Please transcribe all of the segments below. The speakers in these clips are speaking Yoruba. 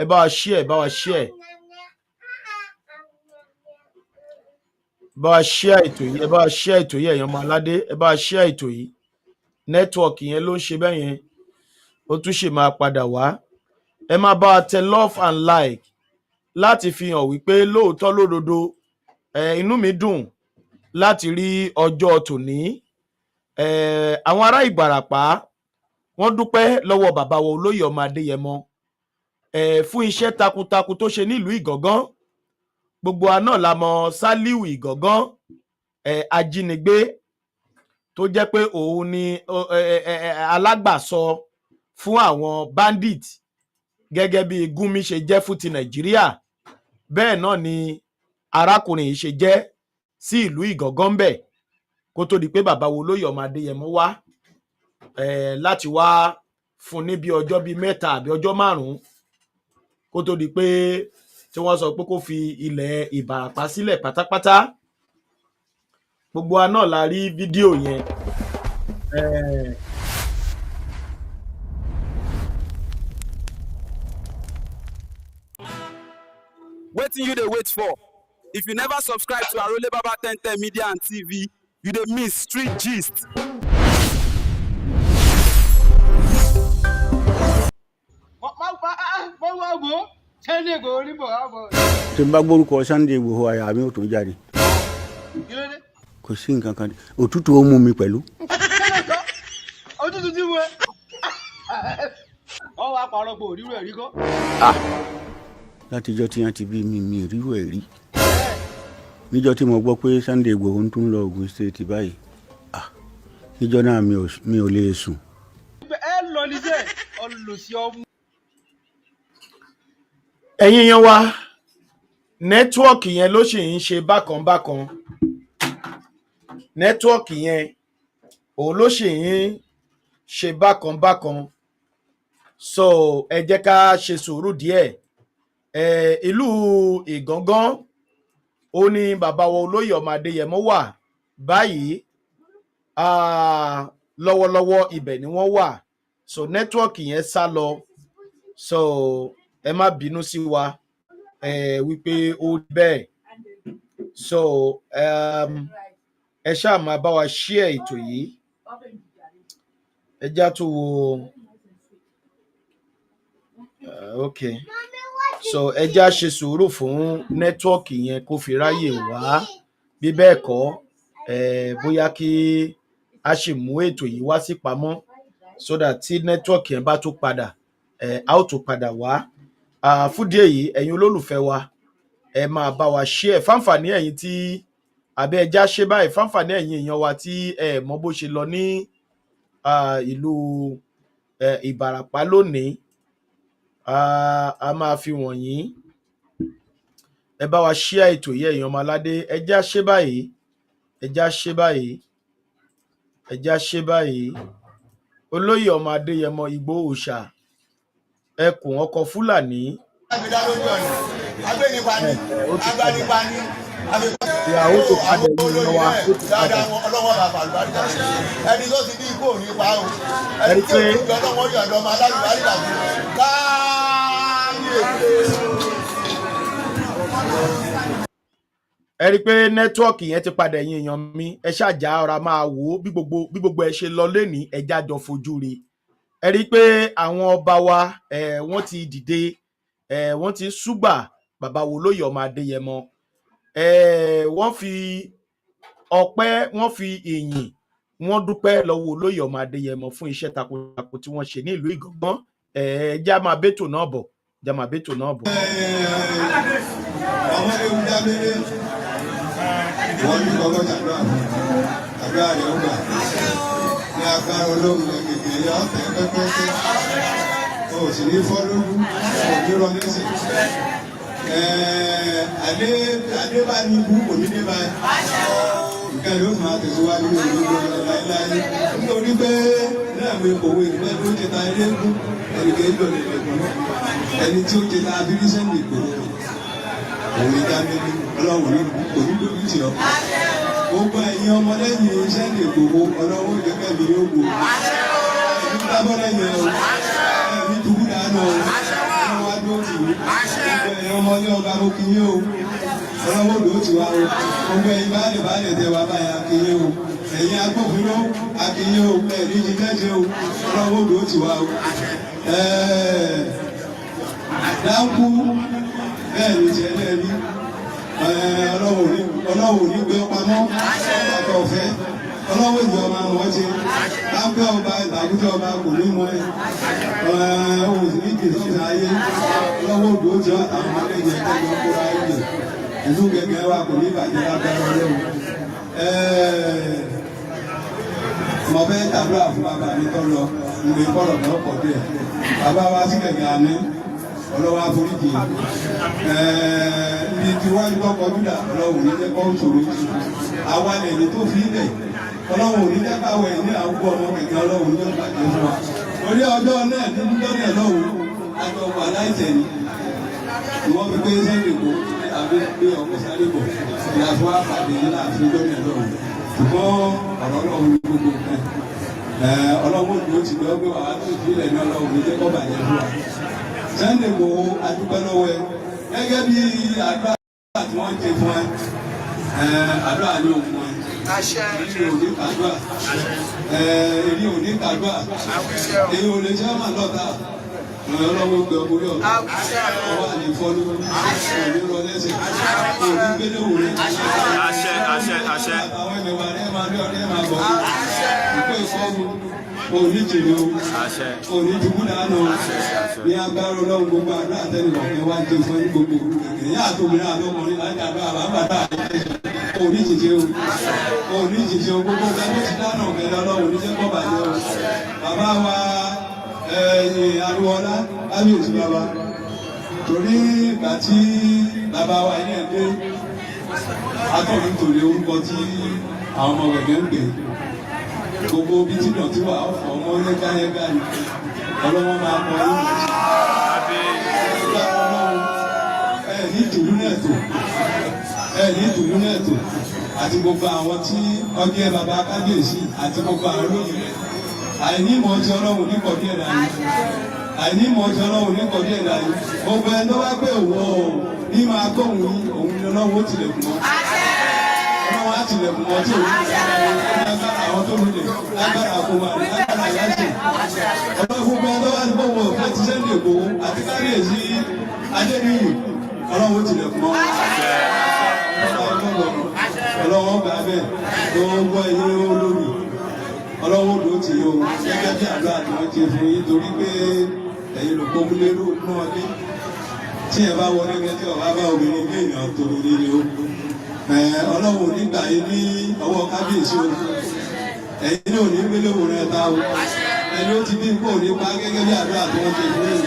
Ẹ bá wa share, ẹ bá wa share, bá wa share ètò yìí, ẹ bá wa share ètò yìí. Ẹ̀yin ọmọ aládé, ẹ bá wa share ètò yìí. Network yẹn ló ń ṣe bẹ́ẹ̀ yẹn, ó tún ṣì máa padà wá. Ẹ máa bá wa tẹ love and like láti fi hàn wípé lóòótọ́ lódodo, ẹ inú mi dùn láti rí ọjọ́ tòní. Ẹ àwọn ará Ìbàràpá, wọ́n dúpẹ́ lọ́wọ́ bàbá wa olóyè ọmọ Adéyẹmọ ẹ fún iṣẹ́ takuntakun tó ṣe nílùú Ìgàngán. Gbogbo wa náà la mọ̀ Sálíù Ìgàngán, ẹ ajínigbé tó jẹ́ pé òun ni alágbàsọ fún àwọn bandit, gẹ́gẹ́ bí Gúnmi ṣe jẹ́ fún ti Nàìjíríà, bẹ́ẹ̀ náà ni arákùnrin yìí ṣe jẹ́ sí ìlú Ìgàngán ńbẹ̀, kó tó di pé bàbá wo olóyè ọmọ Adéyẹmọ wá láti wá fún ní bí ọjọ́ bíi 3 àbí ọjọ́ 5, kó tó di pé tí wọ́n sọ pé kó fi ilẹ̀ Ìbàràpá sílẹ̀ pátápátá. Gbogbo wa náà la rí fídíò yẹn. Wetin you dey wait for? If you never subscribe to Arole Baba 1010 Media and TV, you dey miss street gist. Sunday Igboho ní bọ̀ wá bọ̀. Tí n bá gbórúkọ Sunday Igboho, àyà mi ò tún jáde. Kí ló dé? Kò sí nǹkan kan, òtútù ó mú mi pẹ̀lú. Òtútù tí mo ẹ. Wọ́n wá parọ́ pé òrírò ẹ̀rí kọ́. Látijọ́ tí wọ́n ti bí mi, mi ò rírò ẹ̀ rí. Níjọ́ tí mo gbọ́ pé Sunday Igboho ń tún lọ Ogun State báyìí, ah, níjọ́ náà mi ò lè sùn. Ẹ lọ níṣẹ́ ọlọ́sí ọmú. Ẹ̀yin yan wa, network yẹn ló sì ń ṣe bákan bákan. Network yẹn òun ló sì ń ṣe bákan bákan, so ẹ jẹ́ ká ṣe sùúrù díẹ̀. Ẹ ìlú Ìgàngán ó ní bàbá wa olóyè ọmọ Adéyẹmọ wà báyìí. Ah, lọ́wọ́lọ́wọ́ ibẹ̀ ni wọ́n wà, so network yẹn sá lọ, so ẹ má bínú sí wa wípé ó rí bẹ́ẹ̀. So ẹ ṣáà máa bá wa share ètò yìí. Ẹ já tó wo. Ok, so ẹ já ṣe sùúrù fún network yẹn kó fi ráyè wá. Bí bẹ́ẹ̀ kọ́, bóyá kí a sì mú ètò yìí wá sí pamọ́, so that tí network yẹn bá tún padà, a ó tún padà wá. Fún díẹ̀ yìí, ẹ̀yin olólùfẹ́ wa, ẹ máa bá wa share fáǹfààní ẹ̀yin tí àbí ẹ já ṣe báyìí, fáǹfààní ẹ̀yin èèyàn wa tí ẹ mọ bó ṣe lọ ní ìlú Ìbàràpá lónìí. A máa fi wọ̀nyí. Ẹ bá wa share ètò yìí, ẹ̀yin ọmọ aládé. Ẹ já ṣe báyìí, ẹ já ṣe báyìí, ẹ já ṣe báyìí. Olóyè ọmọ Adéyẹmọ Ìgbòho Òòṣà, ẹkùn ọkọ Fúlàní. Ó ti padà. Ìyàwó tó padà, ẹ̀yin èèyàn wa, ó ti padà. Ọlọ́wọ́ bàbá àlùbáríkà, ẹni tó ti ní ikú ò ní pa o. Ẹni ẹni tí pé ò ní ọlọ́wọ́ yọ̀ǹda ọmọ alálùbáríkà fún káàyè. Ẹ rí i pé network yẹn ti padà. Ẹ̀yin èèyàn mi, ẹ ṣáàjà ọ̀rá máa wò ó bí gbogbo ẹ ṣe lọ lénìí. Ẹ jájọ fojú rí. Ẹ rí i pé àwọn ọba wa, wọ́n ti dìde, wọ́n ti ṣùgbà bàbá wo lóye ọmọ Adéyẹmọ. Wọ́n fi ọpẹ́, wọ́n fi ìyìn, wọ́n dúpẹ́ lọ́wọ́ olóyè ọmọ Adéyẹmọ fún iṣẹ́ takuntakun tí wọ́n ṣe ní ìlú Ìgàngán. Ẹ já máa bẹ́tò náà bọ̀, já máa bẹ́tò náà bọ̀. Àwọn ewu dábẹ́lẹ́ wọ́n ní kọ́kọ́ ṣàdúrà fún, àdúrà rẹ̀ ó gbà ní agbára Ọlọ́run. Kékeré ọ̀tẹ̀ pẹ́pẹ́pẹ́, o sì ní fọ́ lójú, o ní rọ lẹ́sẹ̀. Adé adébánikú kò ní dé báyìí, nǹkan yóò máa tẹ̀síwájú ní ìlú láéláé, nítorí pé náà mi kòwé ìgbẹ́ tó ti ta ilé kú, ẹnì kejì ló lè lè kú, ẹni tí ó ti ta abírísẹ́ǹdì Ìgbòho òun ní dábẹ́lẹ́. Ọlọ́run ní kò ní lójú tì ọ́. Gbogbo ẹ̀yin ọmọlẹ́yìn Sunday Igboho, Ọlọ́run jẹ́kẹ́ mi yóò gbò ẹ̀mí tábọ́ lẹ́yìn ẹ̀ o, ẹ̀mí tukú dànù o. Ọlọ́run wá dúró. dúró tì yín. Gbogbo ẹ̀yin ọmọ ní ọba, mo kí yín o. Ọlọ́wọ́ dúró tì wá o. Gbogbo ẹ̀yin baálé baálé tẹ wá báyà, kí yín o. Ẹ̀yin agbófinró, a kí yín o. Ẹ̀rí jí tẹ́sí o. Ọlọ́wọ́ dúró tì wá o. Dáńkú bẹ́ẹ̀ ni tiẹ̀ náà rí. Ọlọ́wọ́ ní gbé pamọ́ ọ̀pọ̀ ọ̀fẹ́. Ọlọ́wọ́ ìjọ máa mọ̀ ọ́ ṣe lápẹ́ ọba ìbànújẹ́, ọba kò ní mọ ẹ ohun sì ní kìí sọ́sẹ̀ ayé. Ọlọ́wọ́ òdò tí àwọn ọmọdé ẹgbẹ́ kóra ẹ̀jẹ̀ ìlú gẹ́gẹ́ wa kò ní ìbàjẹ́ lágbára Ọlọ́run. Mo fẹ́ tàdúrà fún bàbá mi tó lọ ìwé kọ́rọ̀ náà pọ̀ díẹ̀. Bàbá wa sí gẹ́gẹ́ àná, ọlọ́wọ́ àforíjì ibi tí wọ́n gbọ́ kọjú dà. Ọlọ́wọ́ ní jẹ́ kó ṣòro jù àwa lẹ́ni tó fi ilẹ̀. Ọlọ́wọ́ ní jẹ́ káwọ̀ ẹ̀ ní àwùjọ ọmọ kẹ̀kẹ́. Ọlọ́wọ́ ní jẹ́ bàjẹ́ fún wa orí ọjọ́ náà ní ọjọ́ náà lọ́wọ́ àjọ wà láìsẹ̀ ni ìwọ́n fi gbé sẹ́yìn kó àbí gbé ọkọ̀ sáré bọ̀ ìyàtọ̀ àpàdé ní láàfin ọjọ́ náà lọ́wọ́. Ṣùgbọ́n ọ̀rọ̀ Ọlọ́run ní gbogbo nǹkan. Ọlọ́wọ́ ló ti gbọ́ pé wàá tó ìfilẹ̀ ní. Ọlọ́run ní jẹ́ kó bàjẹ́ fún wa. Sunday Igboho, adúpẹ́ lọ́wọ́ ẹ gẹ́gẹ́ bí àdúrà tí wọ́n ń ṣe fún ẹ. Àdúrà ní òun ẹ èyí ò ní kàdúrà, èyí ò ní kàdúrà, èyí ò lè ṣe é mà lọ́ta. Ọlọ́wọ́ gbẹ orí ọ̀tá ọwọ́ àlè fọ́lú òní rọ lẹ́sẹ̀ òní gbélé òní. Àṣẹ, àṣẹ, àṣẹ. Àwọn ẹ̀mẹ̀wà rẹ̀ máa rí ọ̀rẹ́ máa bọ̀ ìpè ìfọ́nu òní jèrè o. Àṣẹ. Òní dùkú dànù ní agbára Ọlọ́run. Gbogbo àdúrà tẹ́lẹ̀ kọ̀ọ̀kan wá ń jẹ fún gbogbo ìlú kẹ̀kẹ́ ní àtòmìnira àtọkùnrin láti àdúrà bàbá òní jìjẹ o, òní jìjẹ o. Gbogbo ọ̀gá tó ti dáná ọ̀gẹ̀dẹ̀, Ọlọ́run ní jẹ́ kó bàjẹ́ o. Bàbá wa ẹ̀yìn Arúọlá, kábíyèsí bàbá, torí ìgbà tí bàbá wa yẹn dé atọ́run tòlé orúkọ tí àwọn ọmọ gẹ̀gẹ́ ń pè, gbogbo bí tí dọ̀tí wà ọ̀fọ̀ ọmọ yẹ́gáyẹ́gá ni ọlọ́wọ́ máa kọ yín. Ẹ ní ìtòlú náà tó, ẹ ní ìtòlú náà tó, àti gbogbo àwọn tí ọjọ́ bàbá kábíyèsí àti gbogbo àwọn olóyè rẹ̀. Àìní ìmọ̀ ti Ọlọ́run ní kọ̀dí ẹ̀dá yìí, àìní ìmọ̀ ti Ọlọ́run ní kọ̀dí ẹ̀dá yìí. Gbogbo ẹni tó bá pé òun ò ní máa gbóhùn yìí, òun ni Ọlọ́run ó tilẹ̀kùn mọ́. Ọlọ́run á tilẹ̀kùn mọ́ tí òun lágbára àwọn tó lulẹ̀, lágbára àkóbá, lágbára aláṣẹ ọlọ́run. Gbogbo ẹni tó bá ní bóun ọ̀fẹ́ ti Sunday Igboho àti kábíyèsí Adéníyì, Ọlọ́run ó tilẹ̀kùn mọ́. Ọlọ́run gbà bẹ́ẹ̀. Gbogbo ẹ̀yin olórí, Ọlọ́run ló ti yọ gẹ́gẹ́ bí àdúrà tí wọ́n ti fún yín, torí pé ẹ̀yin ló kó lérò náà lé tí ẹ bá wọlé gẹ́gẹ́ ọba bá obìnrin bí èèyàn tó nílé o. Ọlọ́run nígbà yín ní ọwọ́ kábíyèsí o. Ẹ̀yin ní òní gbélé òun rẹ̀ ta o. Ẹni ó ti bí kò ní pa gẹ́gẹ́ bí àdúrà tí wọ́n ti fún yín.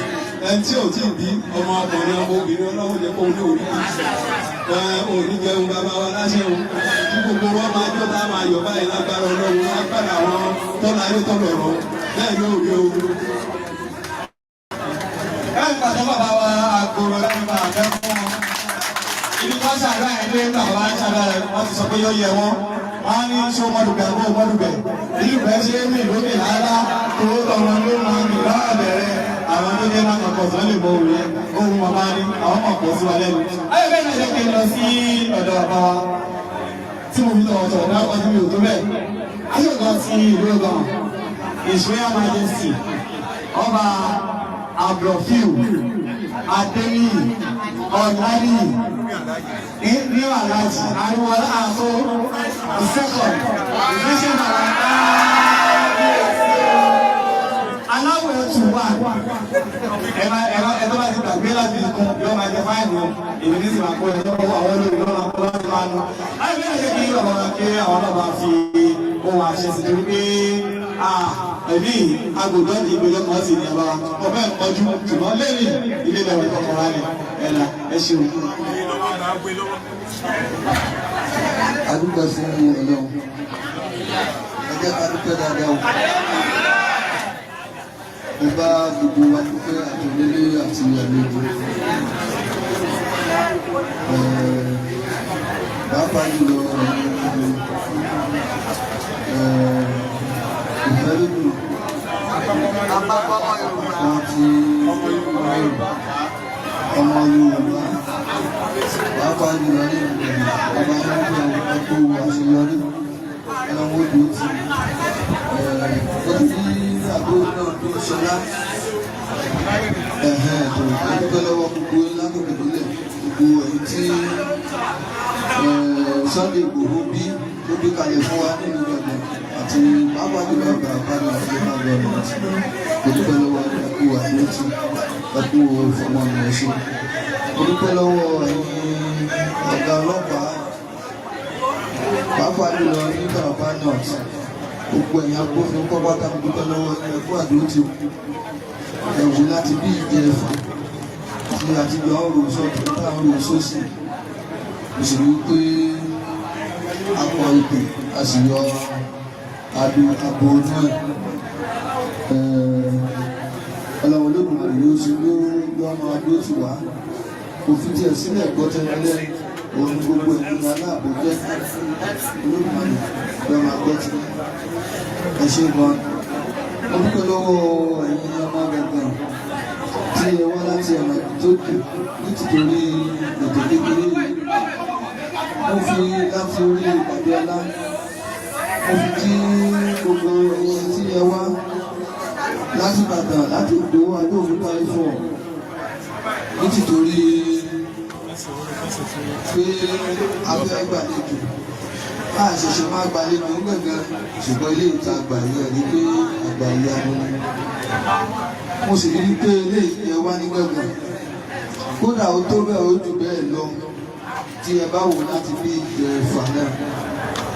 Ẹni tí ò tí ì bí ọmọ ọkùnrin, ọmọ obìnrin, Ọlọ́run jẹ́ kó ní òní bí òní jẹun bàbá wa láṣẹ o, tí gbogbo wọn máa jó tá a máa yọ báyìí lágbára Ọlọ́run, lágbára àwọn tọ́lá ayé tọ́lọ̀rọ̀ bẹ́ẹ̀ ló rí o. Káyọ̀ pàtó bàbá wa àgòrò láti máa fẹ́ fún wọn. Ibi tó ṣàdúrà yẹn dé, bàbá wa ń ṣàdúrà rẹ̀, wọ́n ti sọ pé yóò yẹ wọ́n. Wọ́n á ní ṣó mọ́dùgbẹ́ kó mọ́dùgbẹ́. Ìlú bẹ́ẹ̀ ṣe é mì lókè lálá tó tọmọ ló máa mì lọ́wọ́ bẹ̀rẹ̀. Àwọn tó jẹ́ máa kọ̀kọ̀ sọ lè mọ òun yẹn. Ohun màmá ni àwọn mọ̀ pọ̀ sí wa lẹ́nu. Ayọ̀ bẹ́ẹ̀ náà jẹ́ kí n lọ sí ọ̀dọ̀ bàbá wa tí mo fi tọ̀wọ̀tọ̀wọ̀ dákọ̀ tí mi ò tó bẹ́ẹ̀. Aṣọ́gbọ́n ti ìlú Ọgàn, His Royal Majesty, Ọba Abdulfiu Adeniyi Ọláníyì ní Alhaji Ariwola Aso the second, ìgbésẹ̀ bàbá aláwọ̀ ẹ̀tù wà. Ẹ bá ti gbàgbé láti kún, yóò máa jẹ fáìnì o. Èmi ní sì máa kó ẹjọ́ lọ́wọ́ àwọn olórí lọ́wọ́ kó láti máa nu. Láì bí ẹ̀jẹ̀ kí bàbá wa kí àwọn náà bá fi ohun àṣẹ sí, torí pé ẹ̀mí agbòdò ìgbẹ́jọ́ kan sì ní abá ọbẹ̀ ọdún, ṣùgbọ́n lẹ́yìn ilé ìlẹ̀wọ̀n ìkọkànlá ni ẹ̀là ẹ ṣeun. Adúpẹ́ fún Ọlọ́run. Ẹ jẹ́ ká dúpẹ́ dáadáa o. Mo bá gbogbo wa dúpẹ́, àti onílé àti àlejò, pàápàá jùlọ ìfẹ́lódùn àti ọmọ Yorùbá. Ọmọ Yorùbá, pàápàá jùlọ ní ìgbìmọ̀ ọba yín dúpẹ́, ẹkú àṣeyọrí. Ọlọ́run ó dúró tì í. Ó ti rí àbúrò náà tó ń ṣọlá ẹ̀hẹ́n tó. A dúpẹ́ lọ́wọ́ gbogbo yín látòkè délẹ̀, gbogbo ẹ̀yin tí Sunday Igboho bí tó bí kalẹ̀ fún wa nínú Gbẹ̀gbẹ̀ àti pàápàá jùlọ Ìbàràpá àti local government. Mo dúpẹ́ lọ́wọ́, ẹkú àdúrótì, ẹkú ìfọmọnìyàn ṣe. Mo dúpẹ́ lọ́wọ́ ẹ̀yin ọ̀gá ọlọ́pàá, pàápàá jùlọ ní Ìbàràpá North, gbogbo ẹ̀yin agbófinró pátá. Mo dúpẹ́ lọ́wọ́, ẹkú àdúrótì. Ẹ̀wù láti bí ìjẹfà tí a ti jọ ń rò sọ́tún tá à ń rò sósì, mo sì rí i pé a kọ ìpè, a sì yọ abo abo inú ẹ̀. Ọlọ́run Olódùmarè yóò ṣe yóò yọ ọmọ adó tì wá, kò fi tiẹ̀ sílẹ̀ gbọ́ tẹ́lẹ̀. Òun gbogbo ẹ̀mí ní aláàbò jẹ́. Olódùmarè yọ máa gbọ́ tí. Ẹ ṣe gan. Mo dúpẹ́ lọ́wọ́ ẹ̀yin ọmọ gbẹ̀ngàn tí ẹ wá láti ọ̀nà tó jù nítorí ètò kékeré yìí. Mo fi láti orí ìpàdé ọlá, mo fi kí gbogbo ẹ̀yin tí ẹ wá láti Ìbàdàn, láti Oǹdó, Abẹ́òkúta, Ifọ̀, nítorí pé a fẹ́ gbàlejò. A ṣẹ̀ṣẹ̀ máa gbàlejò ń gbẹ̀ngàn, ṣùgbọ́n ilé ìta àgbà yìí ẹ̀ rí pé àgbà ìyanu ni. Mo sì rí pé eléyìí ẹ wá ní gbẹ̀ngàn, kódà ó tó bẹ́ẹ̀, ó jù bẹ́ẹ̀ lọ tí ẹ bá wò láti bí ìjẹfà náà,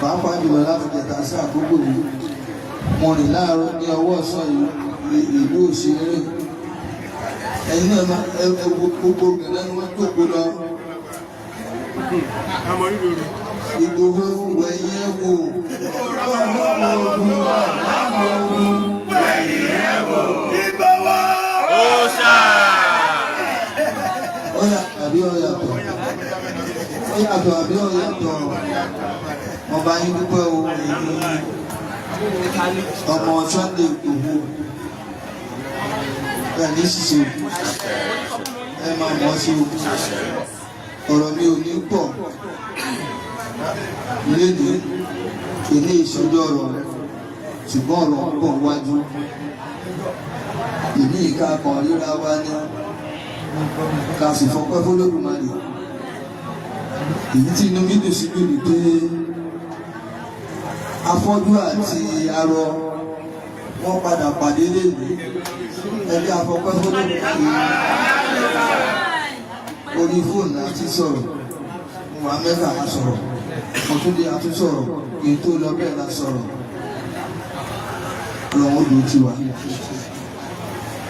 pàápàá jùlọ láti jẹta sí àkókò yìí. Mo rìn láàárọ̀ ní ọwọ́ ọ̀sán yìí, ìlú òṣèré. Ẹ̀yin náà ẹ wo gbogbo gẹ̀rẹ́ ni wọ́n jókòó lọ. Ìgbòho, wẹ̀yìn ẹ̀ wò. Ọlọ́run ogun, ọlọ́run ogun. Òòṣà. Ó yàtọ̀ àbí ó yàtọ̀? Ó yàtọ̀ àbí ó yàtọ̀? Ọba yín dúpẹ́ o. Èyí ọmọ Sunday Igboho ẹ ní ṣiṣẹ́, ẹ máa mọ̀ ọ́ sí o. Ọ̀rọ̀ mi ò ní pọ̀ lénìí, ìní ìṣojú ọ̀rọ̀, ṣùgbọ́n ọ̀rọ̀ ń bọ̀ wájú. Ìní ìka kan ríra wa ní ká sì fọpẹ́ f'Olódùmarè. Èyí tí inú mi dùn sí jù ni pé afọ́jú àti arọ, wọ́n padà pàdé lẹ́yìn ẹbí. Afọpẹ́ f'Olódùmarè. Orí fóònù láti sọ̀rọ̀. Mo wà mẹ́fà, á sọ̀rọ̀. Mo tún dé, a tún sọ̀rọ̀. Kí n tó lọ bẹ́ẹ̀ la sọ̀rọ̀. Ọlọ́run ó dùn tiwa.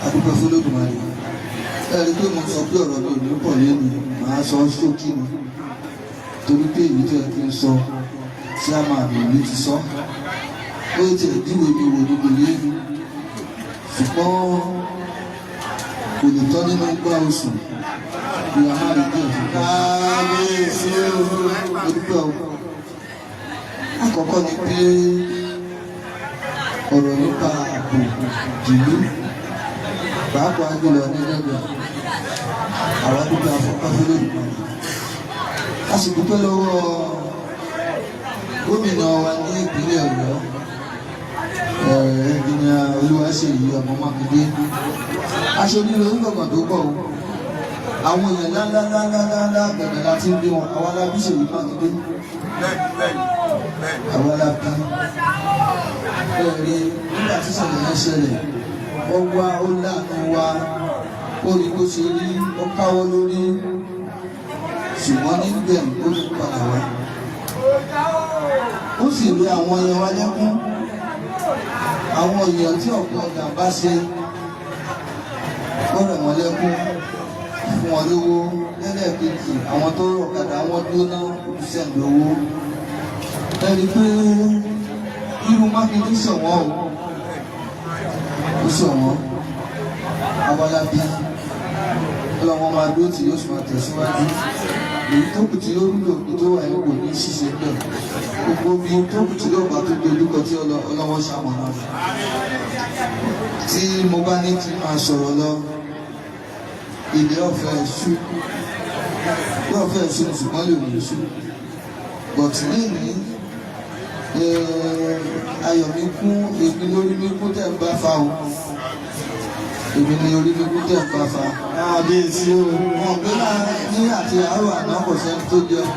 Adúpẹ́ f'Olódùmarè. Ẹ rí i pé mo sọ pé ọ̀rọ̀ mi ò ní pọ̀ lẹ́nu, màá sọ ṣókí ni, torí pé èyí tó yẹ kí n sọ tí a máa mi ní ti sọ. Ó tiẹ̀ díwèé mi wò ní kò yé mi, ṣùgbọ́n kò lè tọ́ nínú gbá oṣù bí a máa rí díẹ̀ fún kábíyèsí o. Dúpẹ́ o. Àkọ́kọ́ ni pé ọ̀rọ̀ nípa ààbò ìlú, pàápàá jùlọ ní lẹ́gbẹ̀ẹ́ àwọn dúpẹ́ afọ́pá fúlẹ̀. A sì dúpẹ́ lọ́wọ́ gómìnà wa ní ìpínlẹ̀ Ọ̀yọ́, Ẹnjìnìà Olúwaṣèyí ọmọ Mákindé. Aṣojú onígbọ̀ngàn tó pọ̀ o. Àwọn èèyàn ńláńláńláńláńlá gbẹ̀gbẹ̀ láti ń bí wọn. Àwọn alábí Ṣèyí Mákindé, àwọn alábí ẹ̀rí. Nígbà tí ìṣẹ̀lẹ̀ yẹn ṣẹlẹ̀, ó wá, ó láàánú wa, ó rí bó ṣe rí, ó káwọ́ lórí, ṣùgbọ́n nígbẹ̀yìn ó tún padà wá, ó sì rí àwọn èèyàn wa lẹ́kún, àwọn èèyàn tí ọ̀pọ̀ jàǹbá ṣe. Ó rẹ̀ wọ́n lẹ́kún, fún wọn lówó. Lẹ́lẹ́kejì, àwọn tó ọ̀kadà wọn jóná, send owó. Ẹni pé irú Mákindé ṣọ̀wọ́n o, ó ṣọ̀wọ́n. Awalabi, ọlọ́wọ́n máa dúró tí yóò sì máa tẹ̀síwájú. Èyí tó kù tí yóò lò ní tó wà ní kò ní ṣiṣẹ́ bẹ́ẹ̀. Gbogbo bí tó kù tí yóò bá tó dojúkọ tí ọlọ́wọ́ ṣàmọ̀nà rẹ̀. Tí mo bá ní kí n máa sọ̀rọ̀ lọ, Ilé ọ̀fẹ́ ṣú, ilé ọ̀fẹ́ ṣú, ṣùgbọ́n lè ní ṣú. But lẹ́yìn ayọ̀ mi kún, èmi lórí mi kún tẹ̀ ń bá fa o, èmi ni orí mi kún tẹ̀ ń bá fa. Kábíyèsí o. Wọn gbé náà ní àti àárọ̀ àná, kò sẹ́ni tó jẹun.